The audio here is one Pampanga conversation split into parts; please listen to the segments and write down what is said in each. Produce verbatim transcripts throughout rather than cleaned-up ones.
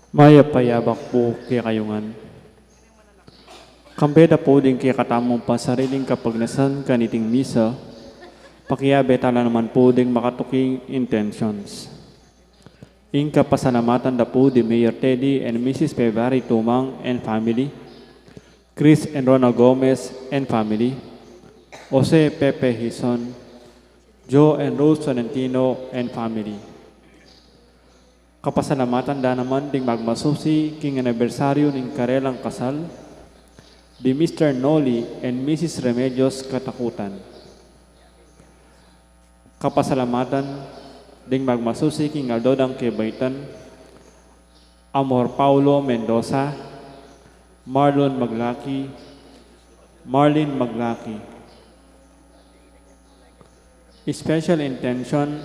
Mayap a yabak pu kekayu ngan. Kambe da pu ding kekatamung pasariling kapagnasan kaniting misa, pakiabe tala naman pu ding makatuking intentions. Ing kapasalamatan da pu di Mayor Teddy and Missus February Tumang and family, Chris and Rona Gomez and family, Jose Pepe Hison, Joe and Rose Tolentino and family. Kapasalamatan da naman ding magmasusi king anibersaryu ning karelang kasal, di Mister Noli and Missus Remedios Katakutan. Kapasalamatan ding magmasusi king aldo dang kebaitan, Amor Paulo Mendoza, Marlon Maglaki, Marlene Maglaki. Special intention,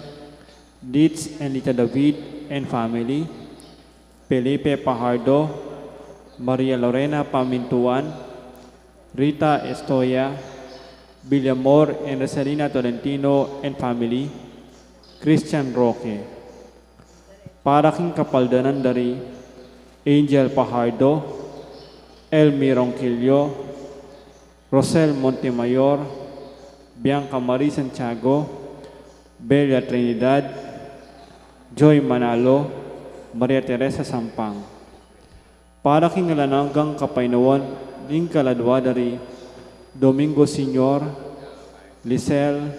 Ditz and Lita David and family, Felipe Pajardo, Maria Lorena Pamintuan, Rita Estoya, Villamor and Rosalina Tolentino and family, Christian Roque. Para king kapaldanan da ri Angel Pajardo, Elmi Ronquillo, Rosel Montemayor, Bianca Marie Santiago, Belia Trinidad, Joy Manalo, Maria Teresa Sampang. Para king alang anggang kapaynawan ning kaladwa da ri Domingo Senior, Lisel,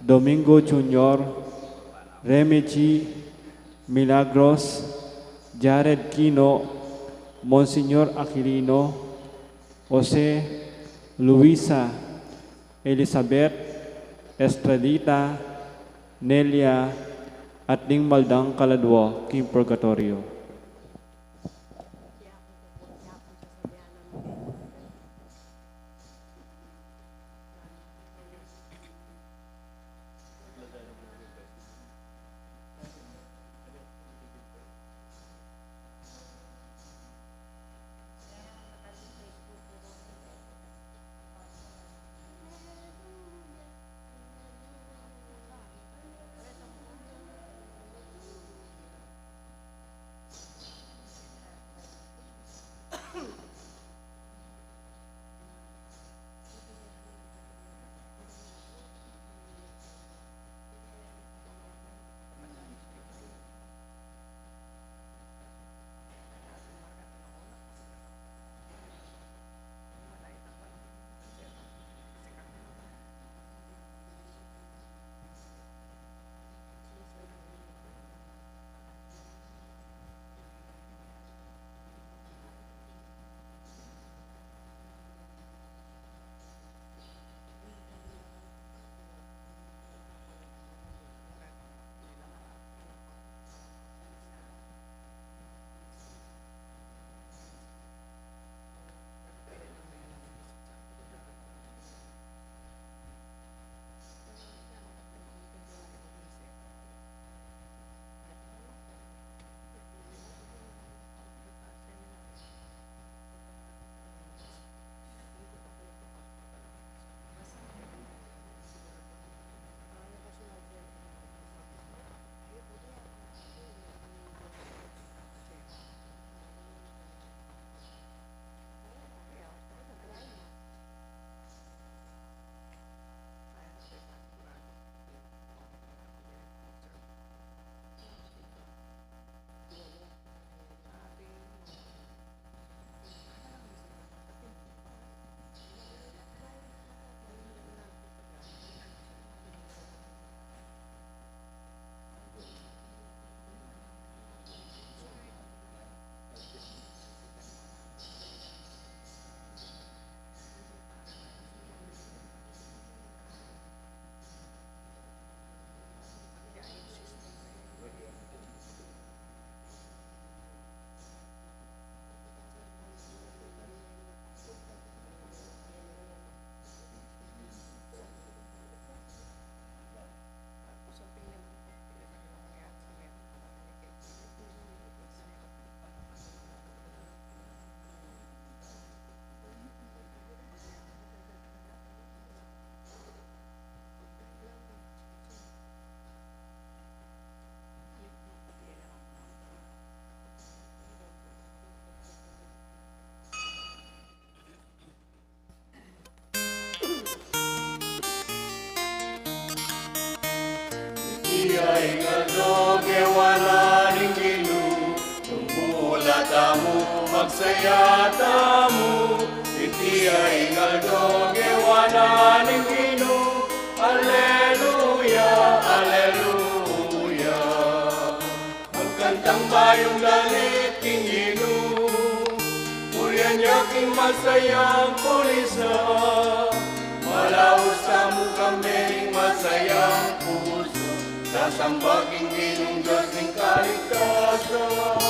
Domingo Junior, Remy G, Milagros, Jared Quino, Monsignor Aquilino, Jose, Luisa, Elizabeth, Estrelita, Nelia, at ding mal dang kaladwa king purgatoryo. Saya tamu, iti ya ing aldo gewa na ning Ginu. Aleluya, aleluya. Magkantang bayung dalit king Ginu. Purian ya king masayang purisan. Malaus tamu kambe ning masayang pusu. Sasamba king Ginung Dios ning kaligtasan.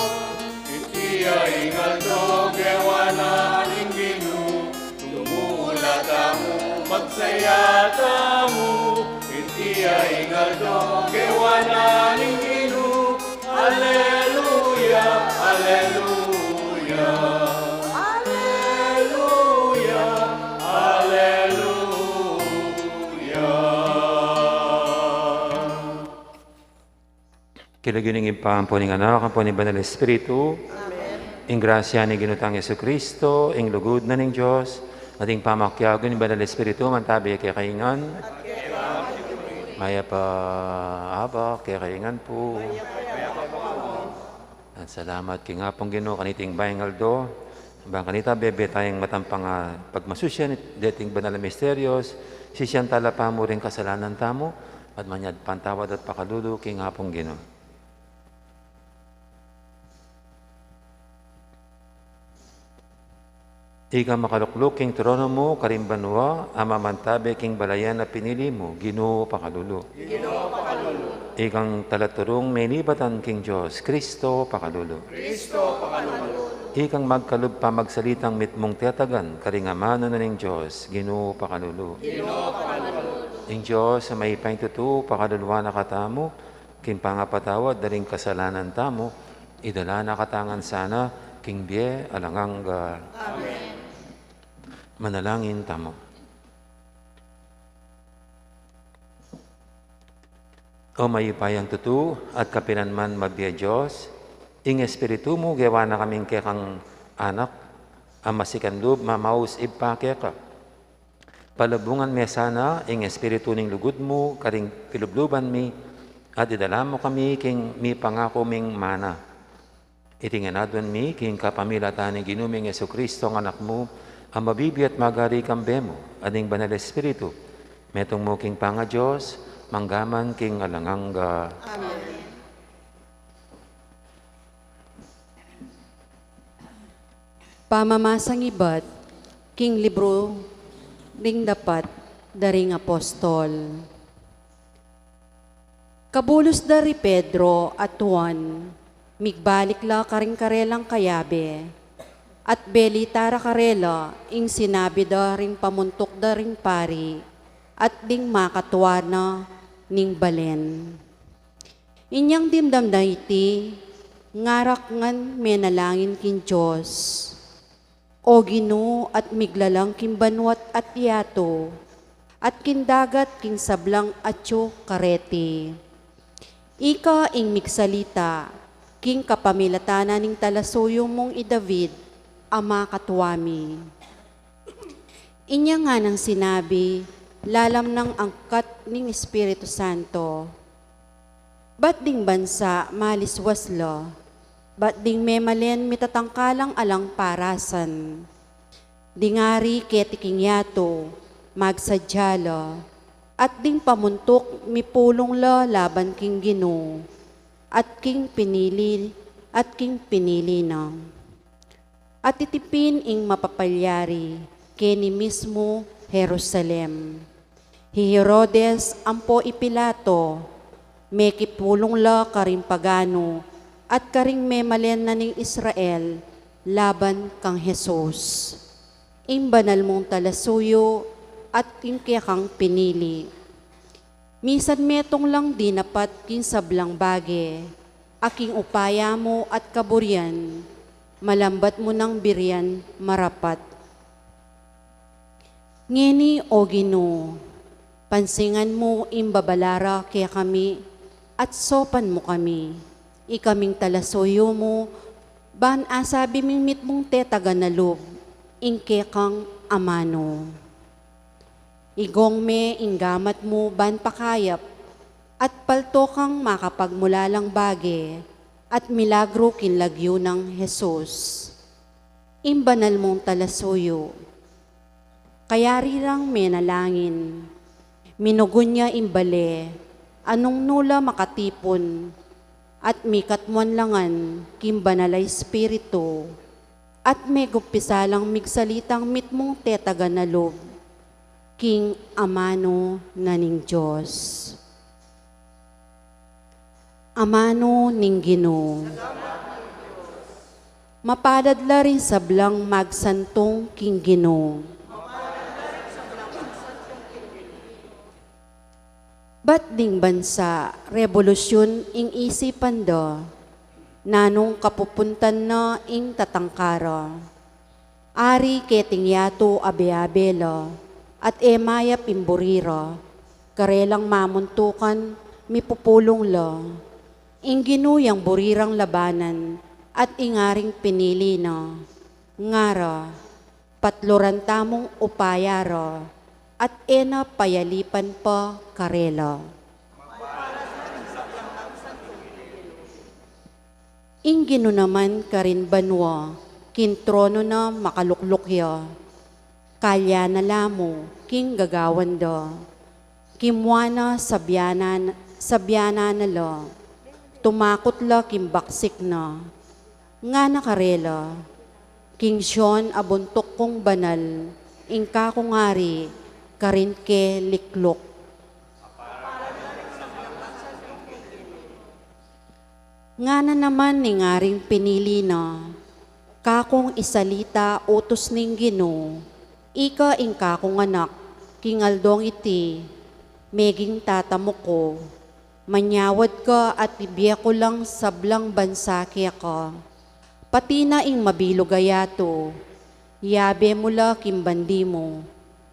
Iti ya ing aldo gewa na ning Ginu. Tumula tamu, magsaya tamu. Iti ya ing aldo gewa na ning Ginu. Aleluya, aleluya. Aleluya, aleluya. King lagyu ning Ibpa, ampo ning Anak, ampo ning Banal Espiritu. Amen. Ing grasya ning Ginu tang Jesucristo, ing lugud na ning Dios, at ing pamakiabe ning Banal Espiritu, mantabi kekayu ngan. Mayap a abak kekayu ngan pu. At salamat king Apung Ginu, kaniting bayung aldo, bang kanita bebe tayang matampang, ah, pagmasusyan deting banal a misteryos, sisian tala pa mu ring kasalanan tamu, at manyad patawad at pakalulu king Apung Ginu. Ikang makalukluk king trono mu karing banua, a mamantabe king balayan a pinili mu, Ginu pakalulu. Ginu pakalulu. Ikang talaturung menibatan king Dios, Kristo pakalulu. Kristo pakalulu. Ikang magkalub pamagsalitang mitmung tetagan karing amanu na ning Dios, Ginu pakalulu. Ginu pakalulu. Ing Dios a mayupayang tutu pakaluluan na katamu, king pangapatawad da ring kasalanan tamu, idala na katamu ngan sana king bie alang angga. Amen. Manalangin tamu. O mayupayang tutu at kapilan man mabie a Dios, ing Espiritu mu gewa na kaming kekang anak, a masikan lub, mamaus Ibpa keka. Palubungan me sana ing espiritu ning lugud mu karing pilubluban mi, at idala mu kami king mipangaku ming mana. Iti ngan aduan mi king kapamilatan ning Ginu ming Jesucristo, a Anak mu, a mabibie at magari kambe mu at ning Banal Espiritu, metung mu king pangaDios, mangga man king alang angga. Amen. Pamamasang ibat king libru ring dapat da ring apostol. Kabulus da ri Pedro at Juan, migbalik la karing karelang kayabe, at belita ra karela ing sinabi da ring pamuntuk da ring pari at ding makatua na ning balen. Inyang dimdam da iti, ngarak ngan menalangin king Dios, O Ginu, at miglalang king banua't yatu, at king dagat king sablang atyu kareti. Ika ing migsalita king kapamilatan na ning talasuyu mung i David, a makatua mi. Inya nganang sinabi lalam nang angkat ning Espiritu Santo, Bat ding bansa maliswas la, bat ding memalen mitatangkalang alang parasan. Ding ari keti king yatu, magsadya la, at ding pamuntuk mipulung la laban king Ginu, at king pinili, at king pinili na. At iti pin ing mapapalyari keni mismu Jerusalem. Hi Herodes ampo i Pilato, mekipulung la karing paganu at karing memalen na ning Israel laban kang Jesus, ing banal mung talasuyu at ing kekang pinili. Misan metung lang dinapat king sablang bage, a king upaya mu at kaburian, malambat mu nang birian marapat. Ngeni, O Ginu, pansingan mu ing babala ra kekami, at saupan mu kami, ikaming talasuyu mu, ban asabi ming mitmung tetagan na lub ing kekang amanu. Igong me ing gamat mu ban pakayap, at palto kang makapagmulalang bage at milagru king lagyu nang Jesus. Ing banal mung talasuyu. Kayari rang menalangin, minugun ya ing bale, a nung nu la makatipun, at mikatmuan la ngan king Banal a Espiritu, at megumpisa lang migsalitang mitmung tetagan a lub king amanu na ning Dios. Amanu ning Ginu. Mapalad la ring sablang magsantung king Ginu. Bat ding bansa, rebolusyun ing isipan da, nanung kapupuntan na ing tatangka ra. Ari keting yatu abe-abe la, at e mayap ing buri ra, karelang mamuntukan, mipupulung la. Ing Ginu yang buri rang labanan, at ing aring pinili na. Ngara, patluran tamung upaya ra, at e na payalipan pa karela. Ing Ginu naman karin banua, king tronu na makalukluk ya. Kalya na la mu king gagawan da. Kimua na, sabianan, sabianan na la. Tumakut la king baksik na. Ngana karela, king Sion a buntuk kung banal, ing kakung Ari karin ke likluk. Ngana naman ning aring pinili na, kakung isalita utus ning Ginu, ika ing kakung anak, king aldong iti, meging tata mu ku, manyawad ka at ibie ku lang sablang bansa keka. Pati na ing mabilug a yatu, yabe mu la king bandi mu,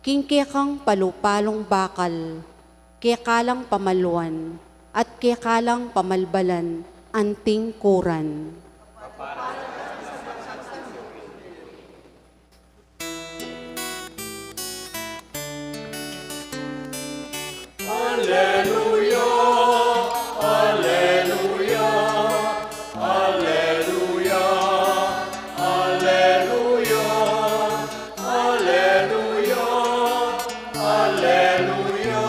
king kekang palu-palung bakal, keka lang pamaluan, at keka lang pamalbalan, anting kuran. Aleluya, aleluya, aleluya, aleluya, aleluya, aleluya,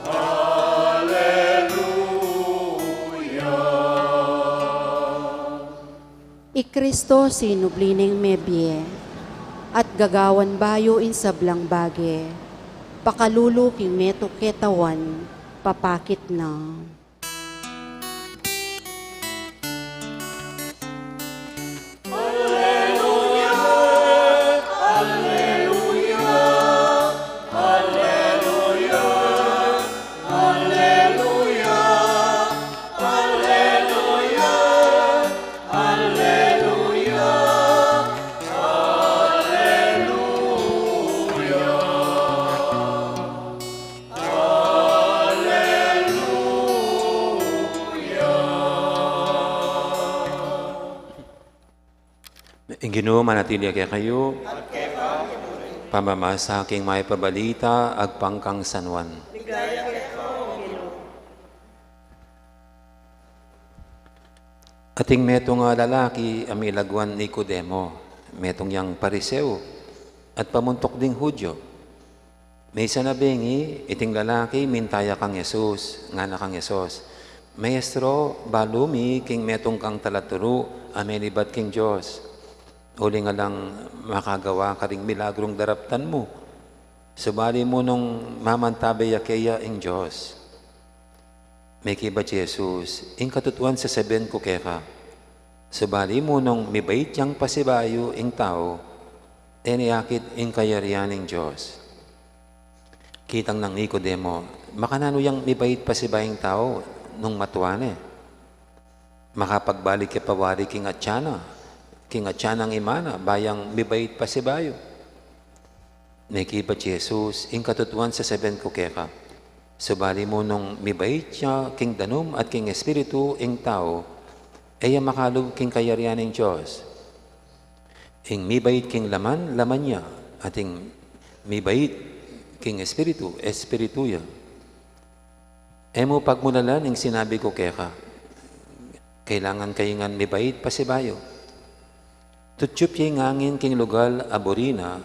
aleluya. I Kristo sinubli neng mebie, at gagawan bayu ing sablang bage, pakalulu king metung ketawan, papakit na. Ing Ginu manatili ya kekayu. Pamamasa king mayap a balita agpang kang San Juan. Ating metung a lalaki a milagwan Nicodemo, metung yang Pariseo, at pamuntuk ding Judio. Misa na bengi, iting lalaki minta ya kang Jesus, ngana kang Jesus, "Maestro, balu mi king metung kang talaturu a melibat king Dios. Uling alang makagawa karing milagrung daraptan mu. Subali mu nung mamantabe ya keya ing Dios." Mekibat i Jesus, "Ing katutuan sasabian ku keka, subali mu nung mibait yang pasibayu ing tau, e ne akit ing kayarian ning Dios." Kitang nang Nicodemo, makananu yang mibait pasibayung tau nung matua ne? Makapagbalik ya pa wari king atyan na, king atyan nang ima na, ba yang mibait pasibayu? Mekibat i Jesus, "Ing katutuan sasabian ku keka, subali mu nung mibait ya king danum at king espiritu ing tau, e ya makalub king kayarian ning Dios. Ing mibait king laman, laman ya, at ing mibait king espiritu, espiritu ya. E mu pagmulalan ing sinabi ku keka, kailangan kayu ngan mibait pasibayu." Tutyup ya ing angin king lugal a buri na,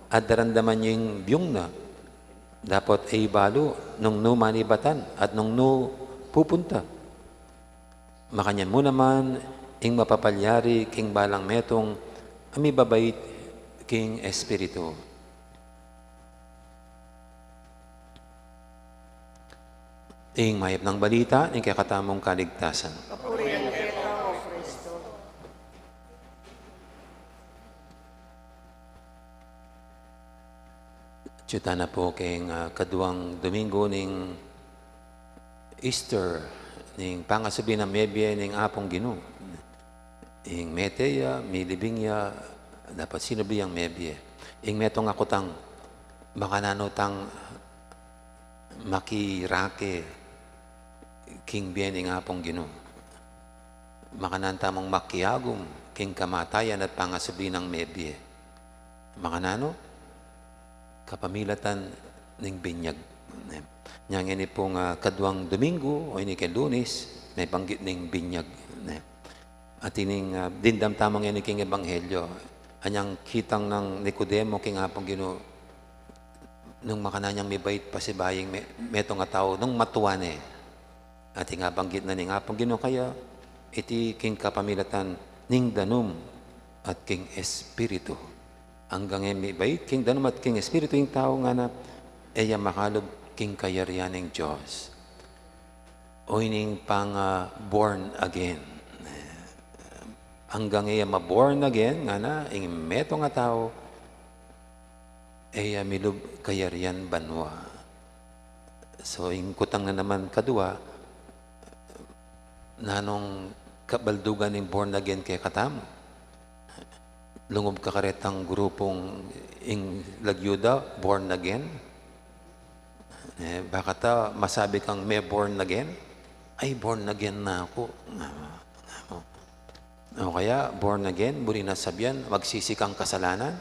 at daramdaman ya ing biyung na. Dapot e balu nung nu manibatan at nung nu pupunta. Makanyan mu naman ing mapapalyari king balang metung a mibabait king Espiritu. Ing mayap nang balita ning kekatamung kaligtasan. Kapurian keka, O Kristo. Atyu tana pu king, ah, kaduang Domingo ning Easter, ning pangasubli nang mebie ning Apung Ginu. Ing mete ya, milibing ya, dapat sinubli yang mebie. Ing metung a kutang, makananu tang makirake king bie ning Apung Ginu? Makananu tamung makiagum king kamatayan at pangasubli nang mebie? Makananu? Kapamilatan ning binyag. Nya ngeni pung, ah, kaduang Domingo, o ini ke Lunes, mebanggit ning binyag. At ining, ah, dimdam tamu ngeni king Ebanghelyo. Anyang kitang nang Nicodemo king Apung Ginu, nung makananu yang mibait pasibayu ing me-, metung a tau, nung matua ne. At ing abanggit na ning Apung Ginu kaya, iti king kapamilatan ning danum at king Espiritu. Anggang e mibait king danum at king Espiritu ing tau, ngana, e ya makalub king kayarian ning Dios. O ining pang, ah, born again. Anggang e ya ma-born again, ngana, ing metung a tau, e ya milub kayarian banua. So, ing kutang na naman kadua, nanung kabaldugan ning born again kekatamu? Lungub ka karetang grupung ing lagyu da, born again? Eh, bakata masabi kang me born again? Ay, born again na aku. Nga mo, nga mo. O kaya, born again, buri na sabian, magsisi kang kasalanan.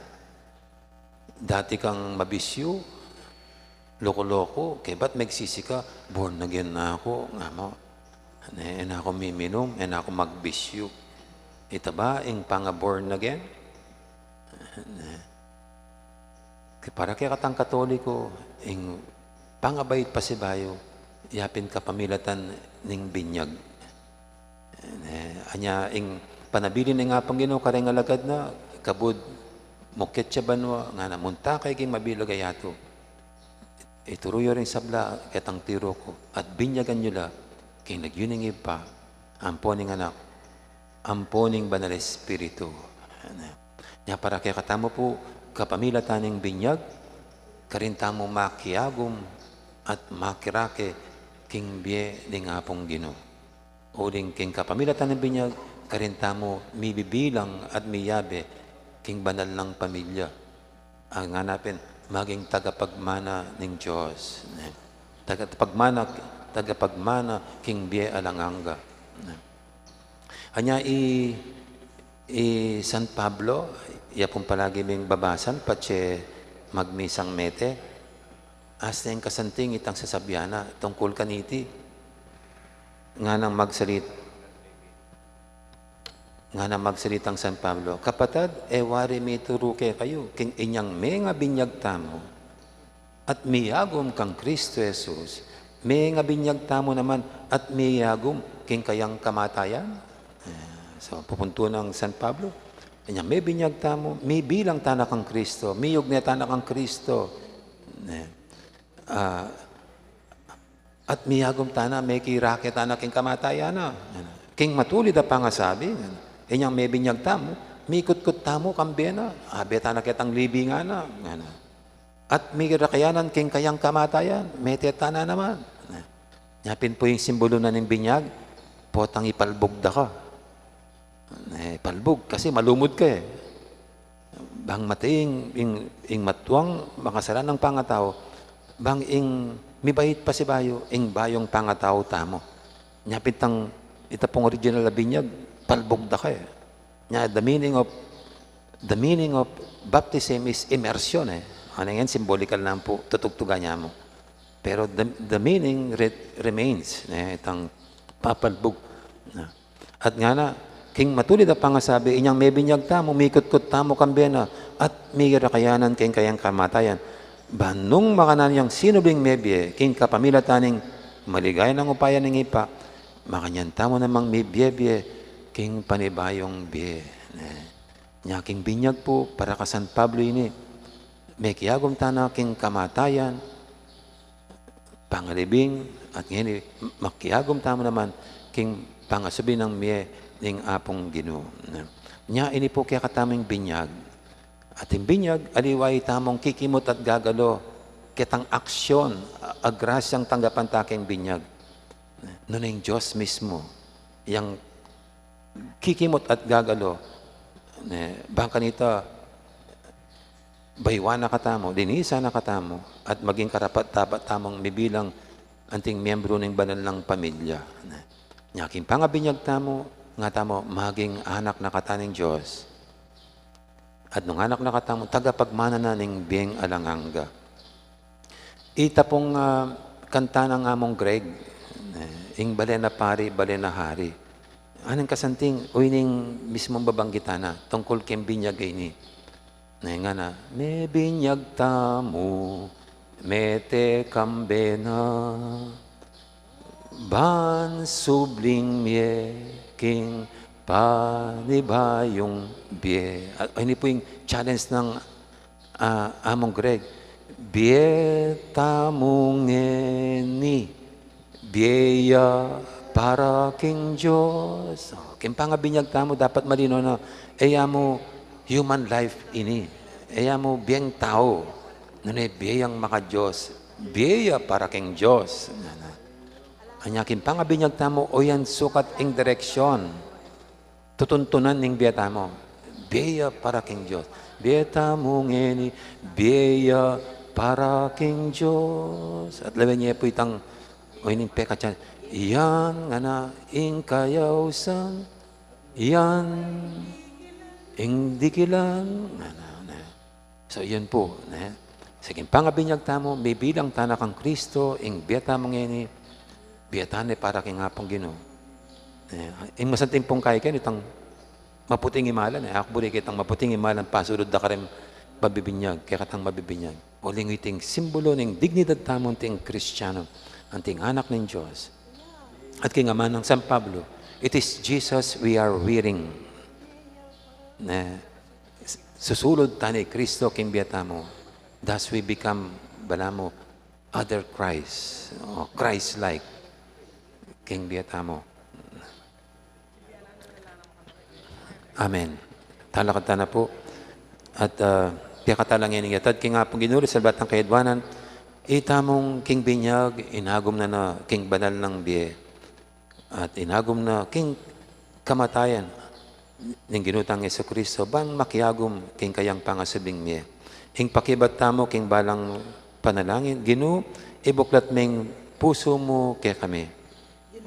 Dati kang mabisyu, loko-loko, kaya ba't magsisi ka, born again na aku, nga mo. Ne, e na aku miminum, e na aku magbisyu. Ita ba ing panga-born again? Ne. Para kekatang Katoliko, ing pangabait pasibayu, yapin kapamilatan ning binyag. Eh, anya ing panabilin ning Apung Ginu kareng alagad na, kabud mukit ya banua, ngana, munta kayu king mabilug a yatu. Ituru yu ring sabla ketang tiru ku, at binyagan yu la king lagyu ning Ibpa, ampo ning Anak, ampo ning Banal Espiritu. Nya para kekatamu pu, kapamilatan ning binyag, karin tamu makiagum at makirake king bie ning Apung Ginu. Uling king kapamilatan ning binyag, karin tamu mibibilang at miyabe king banal nang pamilya. Ang ngana pin, maging tagapagmana ning Dios. Ne? Tagapagmana, tagapagmana king bie alang angga. Ne? Anya i, i San Pablo, ya pung palagi ming babasan, patse magmisang mete, asta ing kasanting itang sasabian na tungkul kaniti, nganang magsalit-, nganang magsalitang San Pablo, kapatad, e wari mi turu kekayu, king inyang mengabinyag tamu, at miyagum kang Kristo Jesus, mengabinyag tamu naman at miyagum king kayang kamatayan. Eh, so, pupuntu nang San Pablo, inyang mebinyag tamu, mibilang tana kang Kristo, miyugne tana kang Kristo. Eh, ah, at miyagum tana, mekirake tana king kamatayan na. King matulid a pangasabi, inyang mebinyag tamu, mikutkut tamu kang bie na, abe tana ketang libing na, ngana. At mirakayanan king kayang kamatayan, mete tana naman. Nya pin pu ing simbolu na ning binyag, potang ipalbug da ka. Eh, palbug, kasi malumud ka e. Bang mate ing, ing, ing matuang makasalanang pangatau, bang ing mibait pasibayu, ing bayung pangatau tamu. Nya pin itang, ita pung original a binyag, palbug da ka e. Nya, the meaning of, the meaning of baptism is immersion e. Ano yan, simbolikal na pu, tutugtugan ya mu. Pero the, the meaning re-, remains, ne, itang papalbug. Na. At ngana, King matulid a pangasabi, inyang mebinyag tamu, mikutkut tamu kambe na, at mirakayanan king kayang kamatayan. Ban nung makananu yang sinubling mebie, king kapamilatan ning maligaya nang upaya ning Ibpa, makanyan tamu namang mibiebie king panibayung bie. Ne. Nya king binyag pu, para ka San Pablo ini, mekiagum tana king kamatayan, pangalibing, at ngeni makiagum tamu naman king pangasubli nang mie ning Apung Ginu. Nya ini pu kekatamu ing binyag. At ing binyag, aliwa itamung kikimut at gagalo, ketang aksyon, a, a grasyang tanggapan ta king binyag. Nune ing Dios mismu, yang kikimut at gagalo. Ne, bang kanita, bayuan na katamu, linisan na katamu, at maging karapat-dapat tamung mibilang anting miyembro ning banal nang pamilya. Ne. Nya king pangabinyag tamu, nga tamu, maging anak na kata ning Dios. At nung anak na katamu, tagapagmana na ning bieng alang angga. Ita pung, ah, kanta nang Among Greg, eh, ing bale na pari, bale na hari. Anang kasanting, o ining mismung babanggitan na, tungkul king binyag ini. Ne, ngana, mebinyag tamu, mete kambe na, ban subling mie king panibayung bie. At ini pu ing challenge nang, ah, Among Greg. Bie tamu ngeni, bie ya para king Dios. O, king pangabinyag tamu, dapat malino na, e ya mu human life ini. E ya mu bieng tau. Nune bie yang maka-Dios. Bie ya para king Dios. Ngana. Anya king pangabinyag tamu, o yan sukat ing direksyon. Tutuntunan ning bie tamu. Bie ya para king Dios. Bie tamu ngeni, bie ya para king Dios. At lawen ye pu itang, o ining pekatan. Yan, ngana, ing kayausan. Yan, ing dikilan. Ngana, ngana. So, yun pu, ne? Sige, pangabinyag tamu, mibilang tana kang Kristo, ing bie tamu ngeni, bie tana para king Apung Ginu. Ne? Ing masanting pung kaikan, itang maputing imalan, e. Ak buri ke itang maputing imalan, pasulud da karing mabibinyag, kekatang mabibinyag. Uling iting simbolo ning dignidad tamu, anting Kristiyanu, anting anak ning Dios. At king amanu nang San Pablo, it is Jesus we are wearing. Ne? Susulud tana i Kristo king bie tamu. Thus we become, balamu, other Christ, o Christ-like king bie tamu. Amen. Talakad tana pu. At, ah, piyakatalang ini yatad king Apung Ginu, salbat nang kayadwanan. Ita mung king binyag, inagum na na king banal nang bie. At inagum na king kamatayan ning Ginu tang Jesucristo, ban makiagum king kayang pangasubling mie. Ing pakibat tamu king balang panalangin, Ginu, ibuklat me ing pusu mu kekami.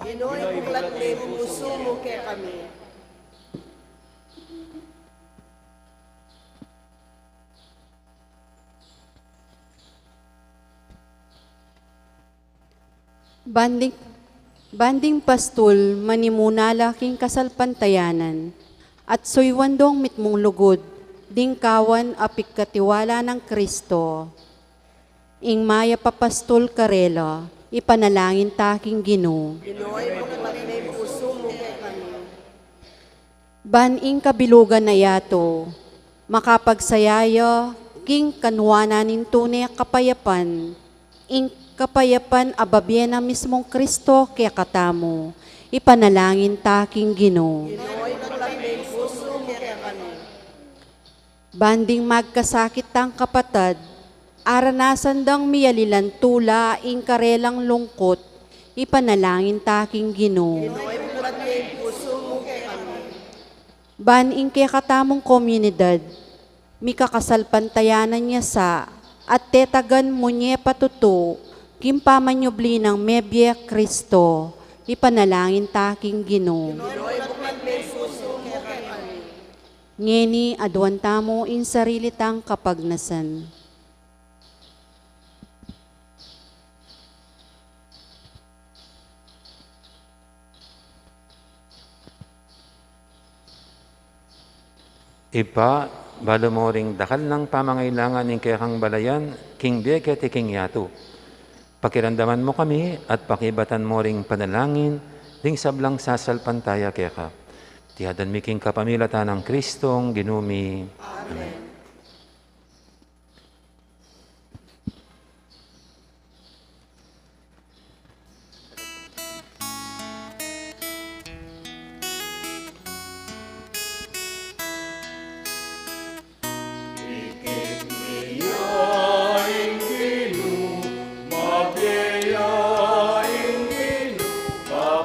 Ginu, ibuklat me ing pusu mu kekami. Ban ding, ban ding pastul manimuna la king kasalpantayanan, at suyuan dong mitmung lugud, ding kawan a pigkatiwala nang Kristo. Ing mayap a pastul karela, ipanalangin ta king Ginu. Ginu, ibuklat me ing pusu mu kekami. Ban ing kabilugan a yatu, makapagsaya ya king kanuanan ning tune kapayapan, ing kapayapan a babie nang mismung Kristo kekatamu, ipanalangin ta king Ginu. Ban ding magkasakit tang kapatad, aranasan dang miyalilan tula ing karelang lungkut, ipanalangin ta king Ginu. Ban ing kekatamung komunidad, mikakasalpantayanan ya sa, at tetagan mu ne patutu, king pamanyubli nang mebie Kristo, ipanalangin ta king Ginu. Ngeni, aduan tamu ing sarili tang kapagnasan. Ibpa, balu mu ring dakal nang pamangailangan ning kekang balayan, king bie keti king yatu. Pakiramdaman mu kami at pakibatan mu ring panalangin ding sablang sasalpantaya keka. Iti adwan mi king kapamilatan nang Kristong Ginu mi. Amen.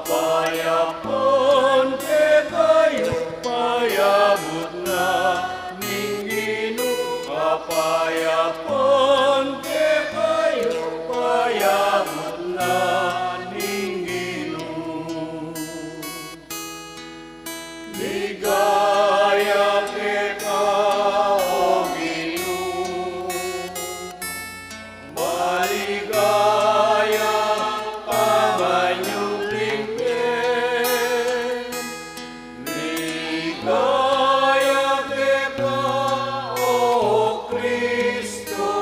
Kapayapan kekayu, payabut na ning Ginu, kapayapan kekayu, payabut na ning Ginu. Ligaya keka, O Ginu. Maligaya pamanyubling mie. Ligaya keka, O Kristo,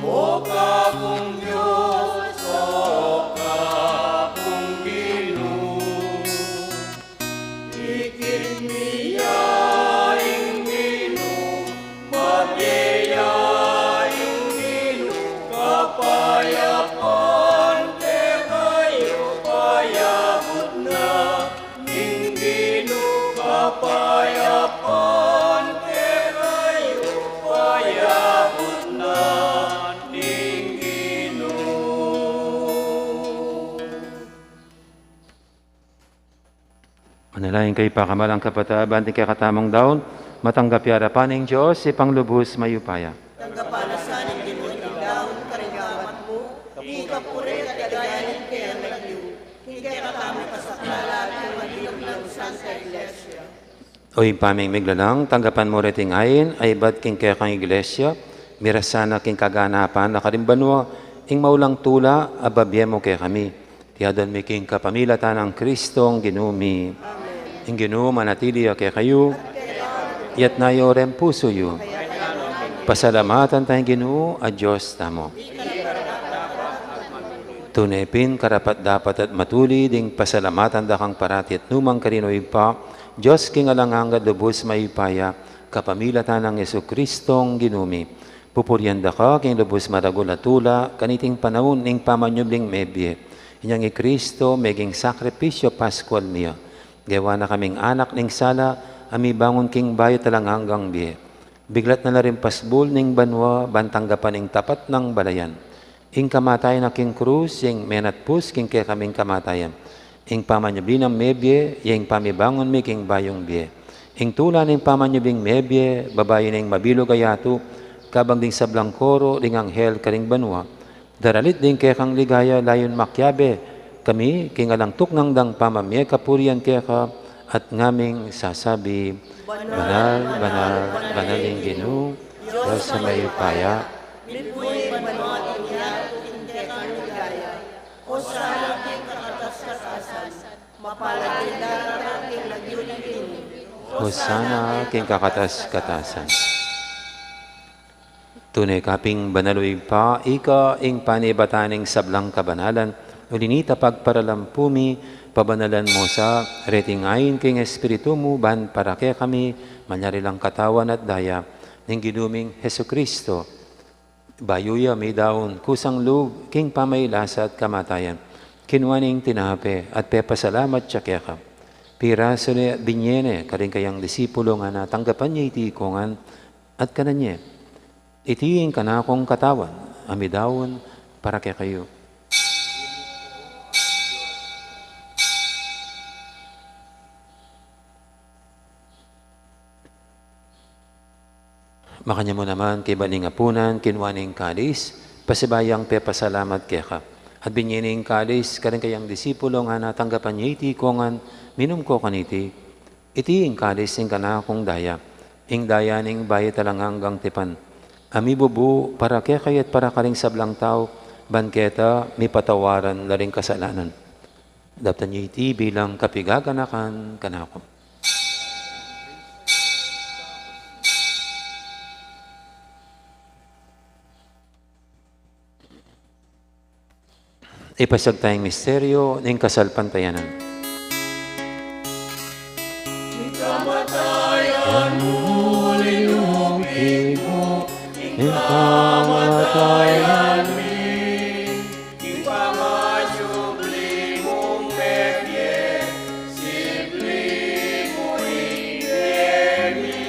O Kapung Dios, O Kapung Ginu. Ikit mi ya ing Ginu, mabie ya ing Ginu, kapayapan kekayu, payabut na ning Ginu, kapayapan kekayu, payabut na ning Ginu. Manalangin kayu, pakamalan kung kapatad, ban ding kekatamung daun, matanggap ya arapan ning Dios, Ibpang lubus mayupaya. Tanggapan na sa ning Ginu iting daun karing gamat mu, king kapurian at kaligayan ning keyang lagyu, king kekatamung kasaplalan at king mabilug nang Santa Iglesia. O Ibpa ming miglalang, tanggapan mu reting ain a ibat king kekang Iglesia, miras sana king kaganapan na karing banua ing maulang tula a babie mu kekami. Iti adwan mi king kapamilatan nang Kristong Ginu mi. Amen. Ing Ginu manatili ya kekayu. Iyatas yu ring pusu yu. Pasalamatan taya ing Ginu a Dios tamu. Tune pin karapat-dapat at matulid ing pasalamatan da kang parati at nu man karin, O Ibpa, Dios king alang angga at lubus mayupaya, kapamilatan nang Jesucristong Ginu mi. Pupurian da ka king lubus maragul a tula kaniting panaun ning pamanyubling mebie. Inyang i Cristo meging sakripisyu Pascual mi ya. Gewa na kaming anak ning sala a mibangun king bayu at alang anggang bie. Biglat na la ring pasbul ning banua ban tanggapan ing tapat nang balayan. Ing kamatayan na king krus, ing menatpus king kekaming kamatayan. Ing pamanyubli nang mebie, ya ing pamibangun mi king bayung bie. Ing tula ning pamanyubling mebie, babayu na ing mabilug a yatu, kabang ding sablang koro ding anghel karing banua. Daralit ding kekang ligaya layun makiabe kami king alang tuknang dang pamamie kapurian keka at ngaming sasabi, Banal, banal, banal ing Ginu, Dios a mayupaya. Mipuy ing banua at ing yatu king kekang ligaya. Hosana king kakatas-katasan. Mapalad ding daratang king lagyu ning Ginu. Hosana king kakatas-katasan. Tune ka ping banal, O Ibpa, ika ing panibatan ning sablang kabanalan. Uli na nita pagparalampu mi, pabanalan mu sa reting ain king Espiritu mu, ban para kekami malyari lang katawan at daya ning Ginu ming Jesucristo. Bayu ya midaun kusang lub king pamailasa at kamatayan, kinua ne ing tinape at pepasalamat ya keka. Pirasu ne, binie ne karing kayang disipulu, ngana, tanggapan ye iti ikongan at kanan ye. Iti ing kanakung katawan a midaun para kekayu. Makanyan mu naman kaybat ning apunan, kinua ne ing kalis, pasibayu yang pepasalamat keka. At binie ne ing kalis karing kayang disipulu, ngana, tanggapan ye iti ikongan, minum ko kaniti. Iti ing kalis ning kanakung daya, ing daya ning bayu at alang anggang tipan, a mibubu para kekayu at para karing sablang tau, ban keta mipatawaran la ring kasalanan. Daptan ye iti bilang kapigaganakan kanaku. Ipasyag taya ing misteryo ning kasalpantayanan. Ing kamatayan mu, linugud mu ing kamatayan mi, ing panganyubli mung mebie, sibli mu ing mie mi.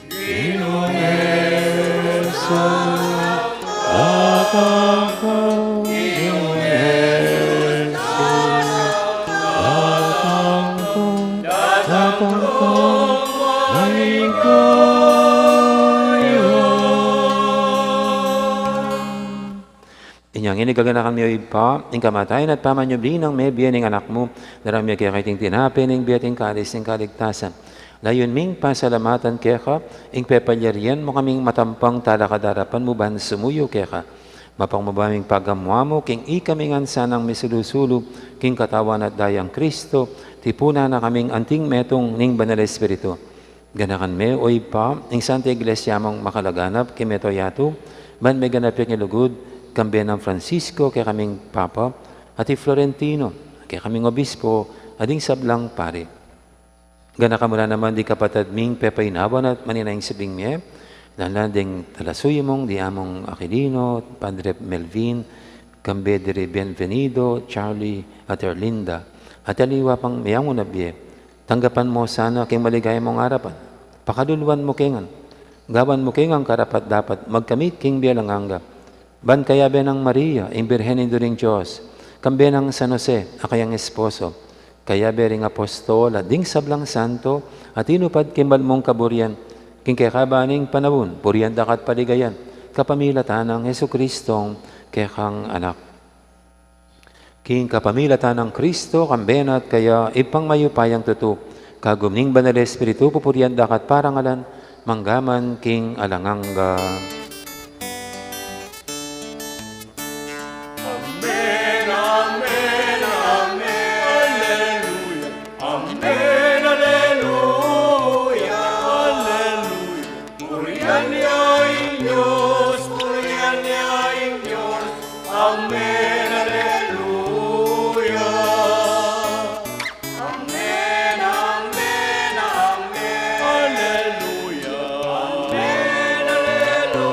Ginu, metung ka, datang ka. Ginu, metung ka, datang ka. Datang ka, maligaya. Inya ngeni gaganakan mi, O Ibpa, ing kamatayan at pamanyubli nang mebie ning Anak mu, darang mi keka iting tinape ning bie at ing kalis ning kaligtasan. Layun ming pasalamatan keka ing pepalyarian mu kaming matampang talakad king arapan mu ban sumuyu keka. Mapagmabie ming pagamuan mu king ikami ngan sanang misulu-sulu king katawan at dayang Kristo, tipunan na kaming anting metung ning Banal Espiritu. Ganakan me, O Ibpa, ing Santa Iglesia mung makalaganap king mabilug a yatu, ban meganap ya king lugud, kambe nang Francisco, kekaming Papa, at i Florentino, kekaming Obispo, at ding sablang pari. Ganakan mu la naman ding kapatad ming pepainawan at manenaya king sibling mie, lalu na ding talasuyu mung di Among Aquilino, Padre Melvin, kambe di ri Bienvenido, Charlie, at Erlinda, at aliwa pang miyanguna bie. Tanggapan mu sana king maligaya mung arapan. Pakaluluan mu ke ngan. Gawan mu ke ngan karapat-dapat magkamit king bie alang angga. Ban kayabe nang Maria, ing Birhen Indu ning Dios, kambe nang San Jose, a kayang esposo, kayabe ring apostol, at ding sablang santo, a tinupad king banal mung kaburian, king kekaban ning panaun, purian da ka at paligayan, kapamilatan nang Jesucristong kekang Anak. King kapamilatan nang Kristo, kambe na at kaya, Ibpang mayupayang tutu, kagum ning Banal Espiritu, pupurian da ka at parangalan, mangga man king alang angga. Amen, amen, amen. Alleluia. Amen, alleluia, alleluia. Purian ya ing Dios, purian ya ing Dios. Amen, alleluia. Amen, amen, amen. Alleluia. Amen, alleluia.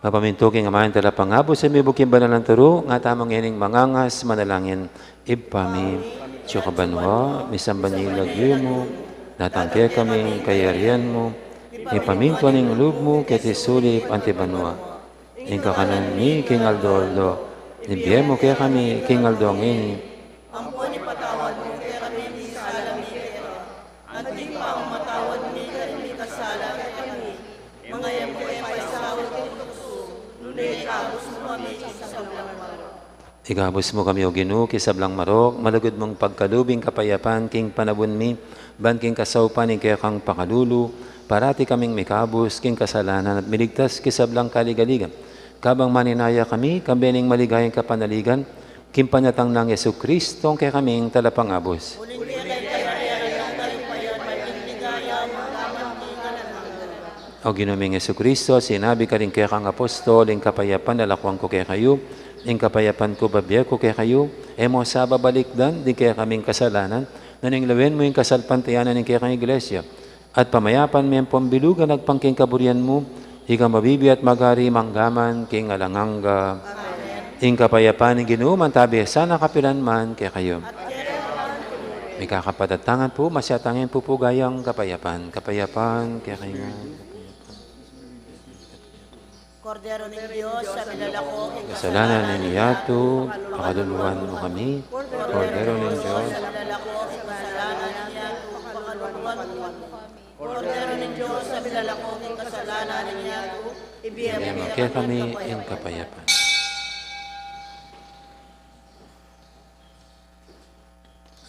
Mapamintu king amanung talapangabus, a mibuk king banal a turu, nga tamu ngening mangangas manalangin. Ibpa mi, atsu ka banua, misamban ya ing lagyu mu, datang kekami ing kayarian mu, mipamintuan ing lub mu keti sulip anti banua. Ing kakanan mi king aldo-aldo, ibie mu kekami king aldo ngeni. Ampon ipatawad mu kekami ing sala mi keka, anti ing pamamatawad mi karing mikasala kekami. Manga e mu ke paisaul king tuksu, nune ikabus mu kami king sablang marok. Ikabus mu kami, O Ginu, king sablang marok, malugud mung pagkalub ing kapayapan king panaun mi, ban king kasaupan ning kekang pakalulu, parati kaming mikabus king kasalanan at miligtas king sablang kaligaligan. Kabang manenaya kami, kambe ning maligayang kapanaligan, king panyatang nang Jesucristo, a kekaming talapangabus. Uling keka ing kayarian, ing kaluguran, at ing ligaya, mangga man king alang angga. O Ginu ming Jesucristo, sinabi mu karing kekang apostol, ing kapayapan lakuan ku kekayu, ing kapayapan ku bibie ku kekayu, e mu sa babalikdan ding kekaming kasalanan, nune lawen mu ing kasalpantayanan ning kekang Iglesia. At pamayapan me ampon bilugan agpang king kaburian mu, ika a mabibie at magari mangga man king alang angga. Amen. Ing kapayapan ning Ginu mantabi sana kapilan man kekayu. Mikakapatad tamu ngan pu, masyatan ing pupugayang kapayapan. Kapayapan kekayu ngan. Kordero ning Dios, a milalako king kasalanan ning yatu, pakaluluan mu kami. Kordero ning Dios, a milalako king kasalanan ning yatu, pakaluluan mu kami. Kordero ning Dios, a milalako king kasalanan ning yatu, ibie mu kekami ing kapayapan.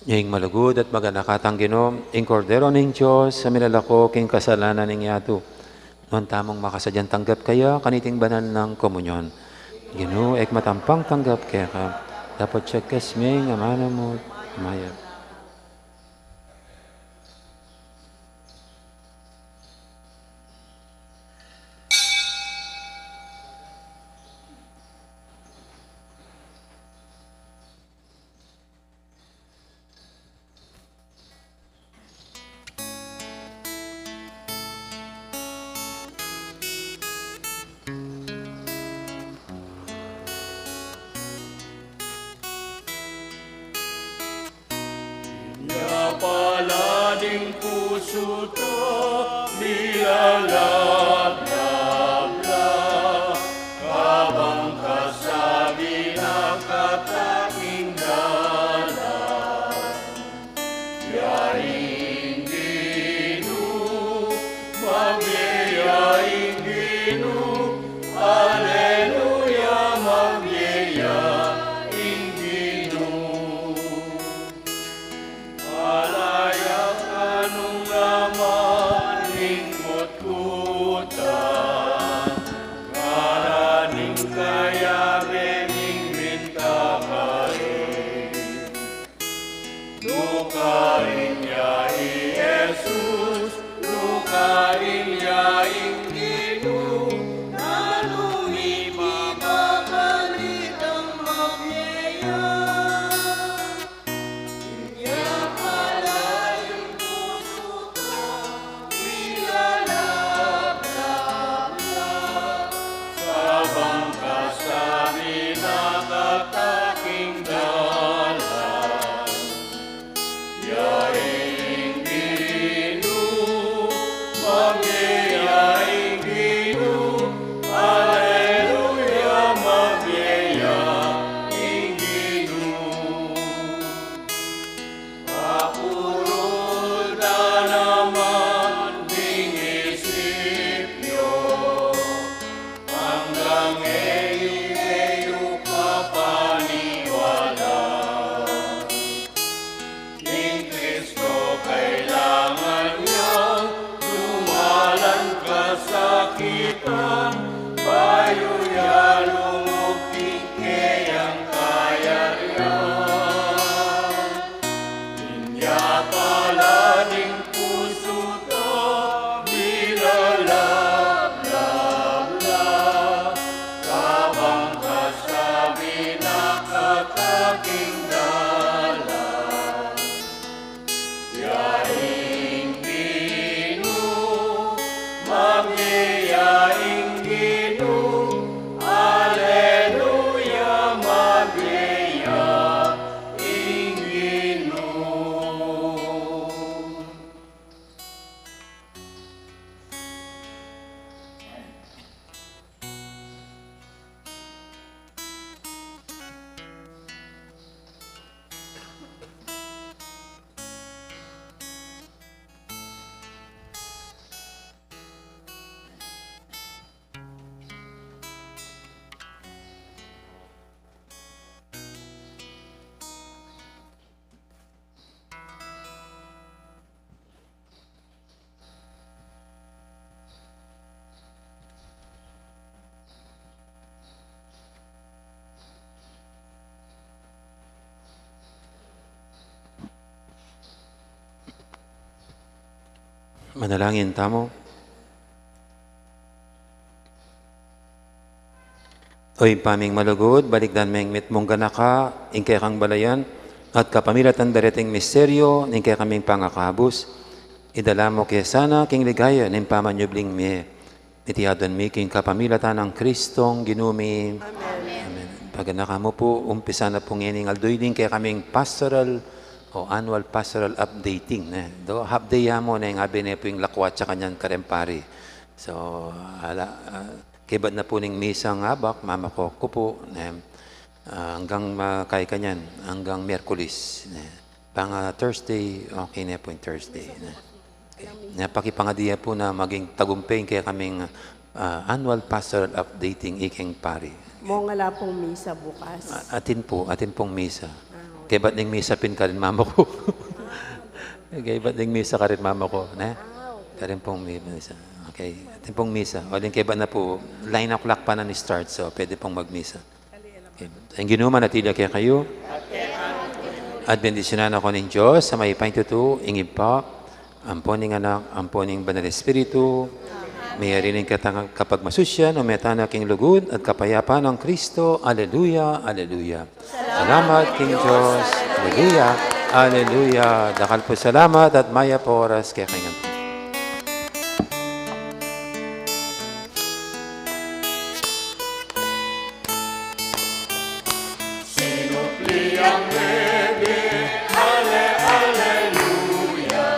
Ing malugud at maganaka tang Ginu, ing Kordero ning Dios, a milalako king kasalanan ning yatu. Nuan tamung makasadyang tanggap kaya kaniting banal nang komunyon. Ginu, e ku matampang tanggap keka, dapot siyagkas me ing amanu mu, mayap. Ing pusu ta, milalablab la, kabang kasabi na kataking dalan. Ya ing Ginu, mabie ya ing Ginu, aleluya, mabie ya ing Ginu. Alaya ka nung laman ning kutkutan, ngara ning kayabe ming minta karin. Lukarin ya i Jesus, lukarin ya ing Ginu, nanu ing pibabalitang mabie ya. Inya pala ing pusu ta, milalablab la, kabang kasabi na kataking dalan. Ya ing Ginu, mabie ya ing Ginu, aleluya, mabie ya ing Ginu. Pakurul da naman ding isip yu, anggang e yu papaniwala. Ing Kristo kailangan yang dumalan kasakitan, bayu ya lungug king keyang kayarian. Inya pala ing pusu ta, milalablab la, kabang kasabi na kataking dalan. Ya ing Ginu, mabie ya ing Ginu, aleluya, mabie ya ing Ginu. Manalangin tamu. O Ibpa ming malugud, balikdan meng mitmung ganaka ing kekang balayan at kapamilatan da reting misteryo ning kekaming pangakabus, idala mu ke sana king ligaya ning pamanyubling mie. Iti adwan mi king kapamilatan nang Kristong Ginu mi. Amen. Amen. Paganaka mu pu, umpisa na pu ngening aldo ini ing kekaming pastoral o annual pastoral updating, ne. Do, half day ya mu, ne, ing abe ne pu ing lakwat ya kanyan kareng pari. So, ala, ah, kebat na pu ning misang abak, mamako ku pu, ne, ah, anggang, ah, kaikanyan, anggang Miyerkules, ne. Pang, ah, Thursday, okay na pu ing Thursday, ne. Okay. Ne, pakipangadi ya pu na maging tagumpay ing kekaming, ah, annual pastoral updating, ikeng pari. Mong ala pung misa bukas. Ah, atin pu, atin pung misa. Ah, okay. Kebat ning misa pin karin mama ku. Kebat ning misa karin mama ku, ne? Ah, okay. Karin pung mi-, misa. Okay. Atin pung misa. O, aling kebat na pu, nine o'clock pa na ni start, so pwede pung magmisa. Okay. Ing Ginu manatili ya kekayu. At bendisyunan na kayu ning Dios a mayupaya king tutu, ing Ibpa, ampo ning Anak, ampo ning Banal Espiritu. Meyari ne ing kekatang kapagmasusyan, o meta na king lugud at kapayapan nang Kristo. Aleluya, aleluya. Salamat king Dios. Aleluya, aleluya. Dakal pung salamat at mayap a oras kekayu ngan. Sinupli yang bebe, ale, aleluya.